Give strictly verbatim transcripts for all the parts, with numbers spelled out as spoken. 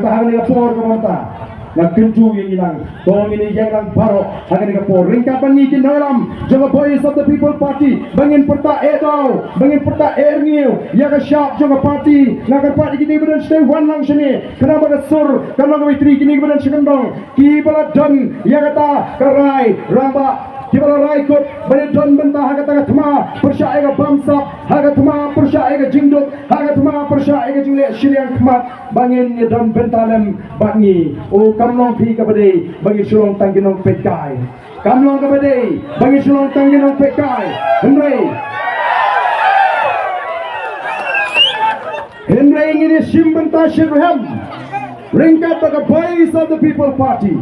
Te ha kane ka por kaba mynta nga kyntu ïa ngi lang, to ngin ïeng lang baroh ha kane ka por ryngkat bad ngi ki nongïalam jong ka Voice of the People Party, ba ngin pyrta eh daw, ba ngin pyrta eh rngiew ïa ka shap jong ka party. Nga kyrpad ïa kine ba don shatei wan lang shane, khnang ba ka sur kan long kaba itri. Kine ba don sha kyndong kiba la don ïa kata ka rai rangbah, kiba la rai kut ban ïadon bynta ha kata ka thma pyrshah ïa ka bamsap, ha ka thma pyrshah ïa ka jingduk, ha ka thma pyrshah ïa ka jingleh shiliang khmat, ba ngin ïadon bynta lem bad ngi. O kam long phi kaba dei ba ngin shu long tang ki nongpeitkai. Kam long kaba dei ba ngin shu long tang ki nongpeitkai. Hynrei, hynrei ngin ïashim bynta shitrhem ryngkat bad ka Voice of the People Party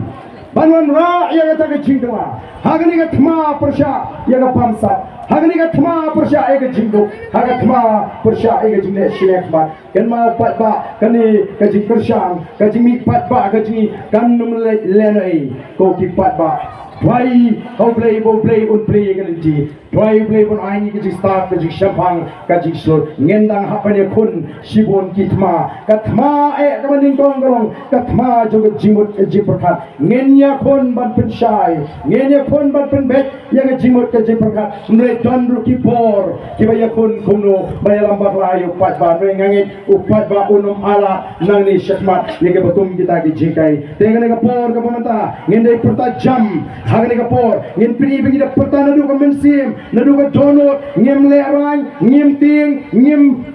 ban wanrah ïa kata ka jingkylla ha kane ka thma pyrshah ïa ka bamsap, ha kane ka thma pyrshah ïa ka jingduk, ha ka thma pyrshah ïa ka jingleh shiliang khmat. Kynmaw paidbah, kane ka jingkyrshan, ka jingmih paidbah, ka jingmih kan ym leh lehnohei. Ko ki paidbah, duwai ha U Blei ba U Blei un plie ïa ka lynti. Duwai U Blei ban ai ngi ka jingstad, ka jingshemphang, ka jingshlur. Ngin dang hap ban ïakhun shibun ki thma. Ka thma eh kaba nyngkong ka long ka thma jong ka jingmut ka jingpyrkhat. Ngin ïakhun ban pynshai, ngin ïakhun ban pynbeit ïa ka jingmut ka jingpyrkhat. Hynrei don ruh ki bor kiba ïakhun kumno ban ïalam bakla ïa u paidbah. Hynrei nga ngeit u paidbah un ym ailad nangne shakhmat ïa kiba kum kita ki jinghikai. Te kane ka por kaba mynta ngin dei pyrta jam. Ha kane ka por ngin pyni ba ngi da pyrta naduh ka mynsiem, naduh ka dohnud, ngim lehraiñ, ngim tieng, ngim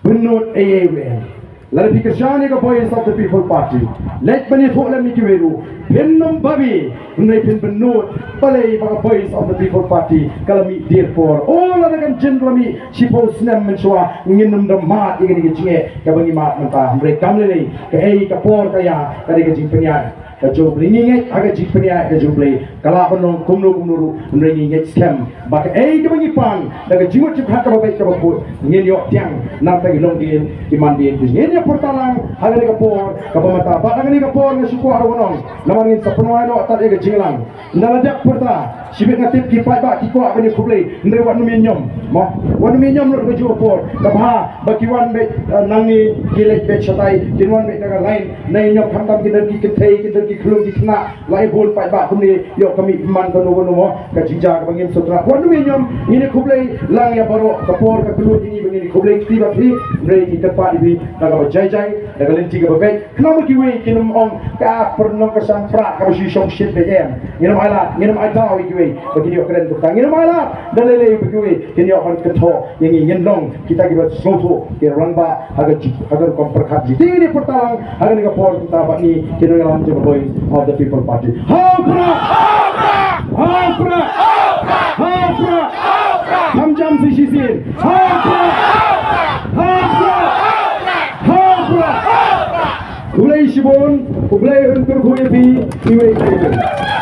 bynnud ei ei ruh. Lada phi kyrshan ïa ka Voice of the People Party, leit ban ïathuh lem ïa kiwei ruh, phin ym babe, hynrei phin bynnud. Balei? Ba ka Voice of the People Party ka la mih dier por. O lada kan jin la mih shiphew snem mynshuwa, ngin ym da mad ïa kane ka jingeh kaba ngi mad mynta. Hynrei kam lei lei, kaei ka por ka ïa, ka dei ka jingpynïaid ka jong U Blei. Ngi ngeit ha ka jingpynïaid ka jong U Blei, ka lah ban long kumno kumno ruh. Hynrei ngi ngeit skhem ba kaei kaba ngi pan da ka jingmut jingpyrkhat kaba beit kaba khuid, ngin ïoh tiang. Nangta ngi long dien ki man dien. Ngin ïa pyrta lang ha kane ka por kaba mynta. Bad ha kane ka por nga shu kwah ruh ban ong, namar ngin sa pynwai noh tad ïa ka jingïalang. Ynda la dep pyrta, shibit nga tip ki paidbah ki kwah ban ïakhublei. Hynrei wat nym ïa niam, mo, wat nym ïa niam lut ka juh ka por. Ka bha ba ki wan beit, eh, nangne, ki leit beit shatai, kin wan beit na ka lain. Nai niam khamtam ki don ki kynthei, ki don ki khyllung ki khynnah. La ïa bun paidbah kumne, ïoh ka mih man kano kano, ka jingjia kaba ngim sngewtynnat. Wat nym ïa niam, ngin ïa khublei lang ïa baroh. Ka por ka kylluid ïa ngi ba ngin ïa khublei kti bad phi. Hynrei ngi kyrpad ïa phi da kaba jai jai, da ka lynti kaba beit. Khnang ba kiwei kin ym ong ka pyrnong ka sangpra kaba shu shong shit beit em. Ngin ym ailad, ngin ym ai daw ïa kiwei ba kin ïoh kren kumta. Ngin ym ailad da lei lei ba kiwei kin ïoh ban kynthoh ïa ngi. Ngin long kita kiba sngewthuh, ki rangbah ha ka ju-, ha ka rukom pyrkhat jong ngi. Te ngi pyrta lang ha kane ka por kumta bad ngi ki nongïalam jong ka Voice of the People Party. Ha u Prah! Ha u Prah! Ha u Prah! Kham jam sa shisien. Ha u Prah! Ha u Prah! Ha u Prah! Khublei shibun, U Blei un kyrkhu ïa phi iwei pa iwei.